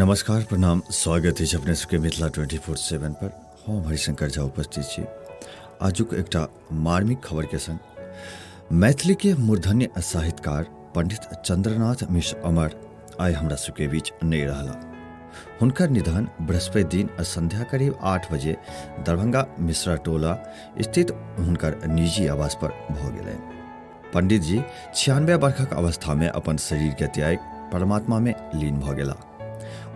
नमस्कार, प्रणाम, स्वागत अछि अपने सबके मिथिला 24/7 पर। हम हरिशंकर झा उपस्थित छी आजुक एकटा मार्मिक खबर के संग। मैथिली के मूर्धन्य साहित्यकार पंडित चंद्रनाथ मिश्र अमर आइ हमरा सबके बीच नहि रहला। हुनकर निधन बृहस्पति दिन संध्या करीब 8 बजे दरभंगा मिश्रा टोला स्थित हुनकर निजी आवास पर भऽ गेलनि। पंडित जी 96 वर्षक अवस्था में अपन शरीर के त्याग परमात्मा में लीन भ गेला।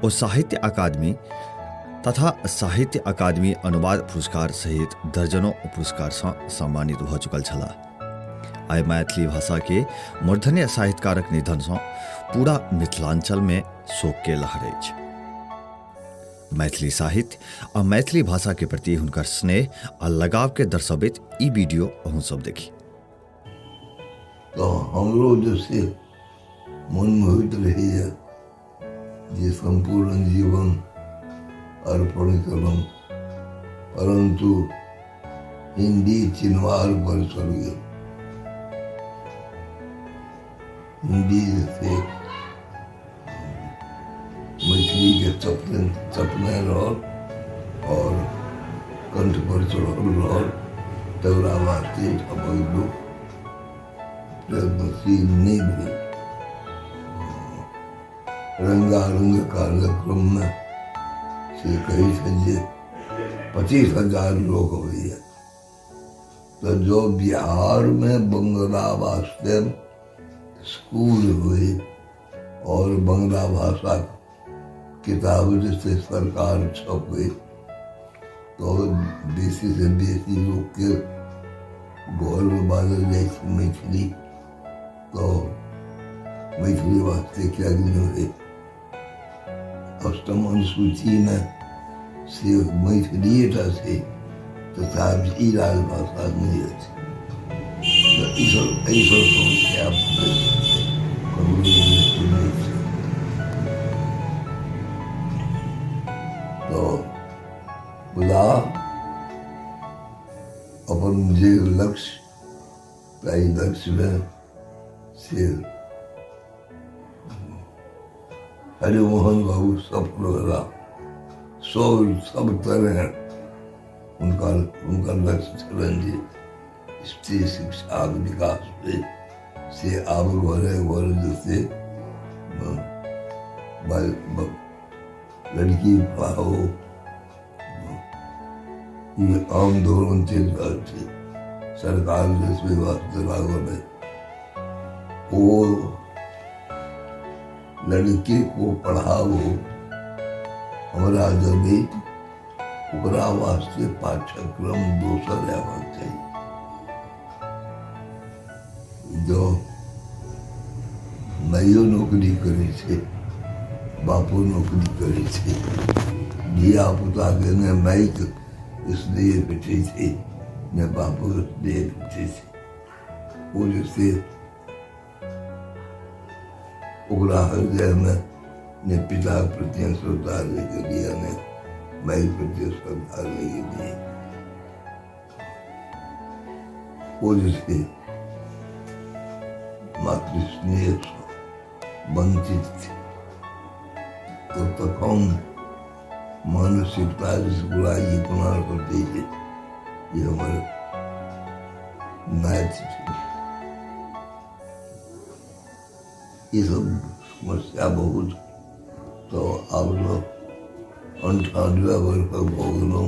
ओ साहित्य अकादमी तथा साहित्य अकादमी अनुवाद पुरस्कार सहित दर्जनों पुरस्कार सँ सम्मानित भ चुकल छलाह। आइ मैथिली भाषा के मूर्धन्य साहित्यकारक निधन सँ पूरा मिथिलांचल में शोक के लहर अछि। मैथिली साहित्य आ मैथिली भाषा के प्रति हुनकर स्नेह आ लगाव के दर्शबैत ई वीडियो अहूँ सब देखी। तऽ हमरो जे से मोनमे होइत रहैए जे सम्पूर्ण जीवन अर्पण कयलहुँ, परन्तु हिन्दी चिनवार पर चलि गेल। हिन्दी जे से मैथिलीके चपने चपने रहल आओर कण्ठपर चढ़ल रहल, तकरा वास्ते अपन लोक प्रयत्नशील नहि भेल। रंगारंग कार्यक्रममे से कहै छै जे 25,000 लोक अबैए, तऽ जँ बिहारमे बंगला वास्ते स्कूल होइ और बंगला भाषा किताब जे सरकार छपे तो बेसी से बेसी लोकके घरमे बाजल जाइ छै मैथिली, तो मैथिली वास्ते किएक नहि होइ। अष्टम अनुसूचीमे से मैथिलीएटा छै, तथापि ई राजभाषा नहि अछि। तऽ ईसब एहिसब समस्या ककरो नहि छै। तऽ मुदा अपन जे लक्ष्य, ताहि लक्ष्यमे से हरिमोहन बाबू सफल भेला। सब तरह हुनकर लक्ष्य छलनि जे स्त्री शिक्षाक विकास भेल, से आब घरे घर जे से लड़की पढ़ाओ, ई आम धोरण चलि रहल छै। सरकार जे वास्ते लागल है, ओ लड़की को पढ़ाओ, हमरा जनैत ओकरा वास्ते पाठ्यक्रम दोसर अयबाक चाही। जँ माइयो नौकरी करै छै, बापो नौकरी करै छै, धियापुताके ने माइके स्नेह भेटै छै ने बापके स्नेह भेटै छै। ओ जे से ओकरा हृदयमे ने पिताके प्रति श्रद्धा रहि गेलैए ने माइके प्रति श्रद्धा रहि गेलैए। ओ जे छै मातृस्नेहसँ वञ्चित छै, तऽ तखन मानसिकता जे ओकरा ई कोना करतै जे ई हमर माय छथिन। ई सब समस्या बहुत। तऽ आब तऽ 98 वर्षक भऽ गेलहुँ,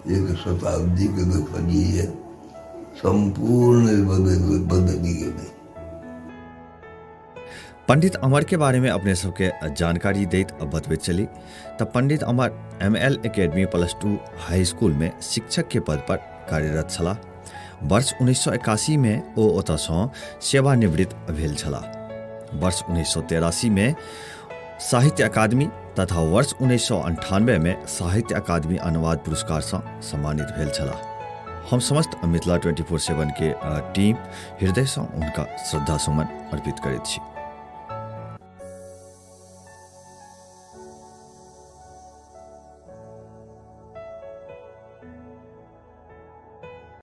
एक शताब्दीके देखलियै, सम्पूर्ण बदलि गेलै। पंडित अमर के बारे में अपने सबके जानकारी दैत बतबैत चली तऽ पंडित अमर एम एल एकेडमी +2 हाई स्कूल में शिक्षक के पद पर कार्यरत छलाह। वर्ष 1981 में ओ ओतऽसँ सेवानिवृत्त भेल छलाह। वर्ष 1983 में साहित्य अकादमी तथा वर्ष 1998 में साहित्य अकादमी अनुवाद पुरस्कारसँ सम्मानित भेल छलाह। हम समस्त मिथिला 24/7 के टीम हृदयसँ हुनका श्रद्धा सुमन अर्पित करैत छी।